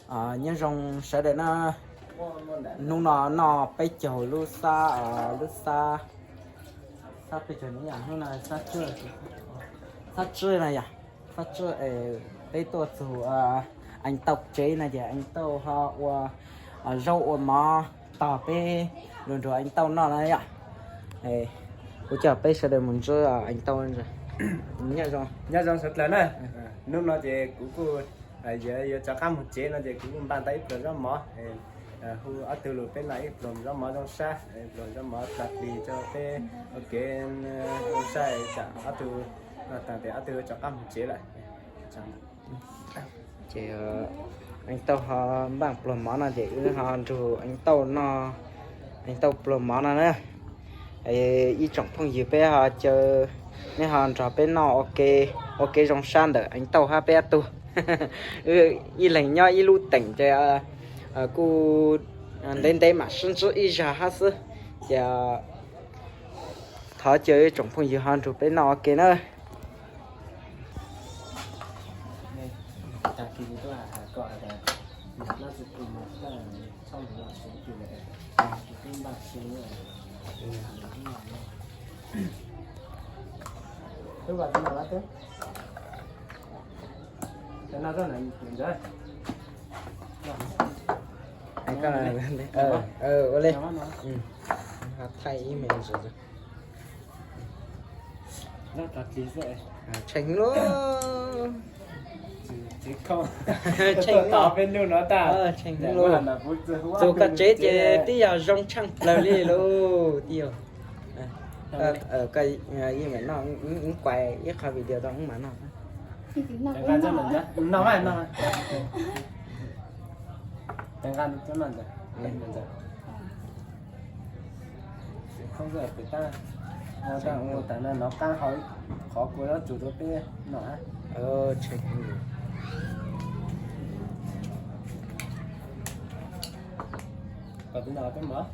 Nyob zoo sawv daws na, hnub no noj peb caug lub xab, lub xab, xab peb caug, hnub no xab, xab tsib no yom, xab tsib es peb tuaj txug Eev Tauj tsev no ces Eev Tauj ho ua zaub ua mov tog peb lug nrug Eev Tauj noj na yom. Kuv coj peb sawv daws mus ntsib Eev Tauj. Nyob zoo sawv dlawg na, hnub no ces kuv kuj yuav rov qab mus tsev no ces kuv kuj npaj tau ib pluag zaub mov, hu ob tug lug peb noj ib pluag zaub mov zoo sab, pluag zaub mov tas plig rau peb ua kev zoo sab, tsam ob tug noj tas ces ob tug rov qab mus tsev lawm. Ces Eev Tauj ho npaj pluag mov no ces wb ho nrug Eev Tauj noj, Eev Tauj pluag mov no na. Ib tsoom phooj ywg peb ho caw, neb ho nrog peb noj ua ke zoo sab ntawm Eev Tauj hab peb ob tug. Wb ib leeg nyob ib lub teem ces kuj ntev ntev mam sib ntsib ib zag hab xwb. Ces thov caw ib tsoom phooj ywg ho nrug peb noj ua ke na. Ua li, thaij ib me ntsis. Tshee lub, tshee lub, txug koj tsev ces twb yog zoo tshaaj plawg li lauj tij. Koj, ib kuas ib qho video tau wb mam noj. Ua tas no nov qab hau qhov kua zaub tsuag rau peb noj. Kom peb noj peb mov.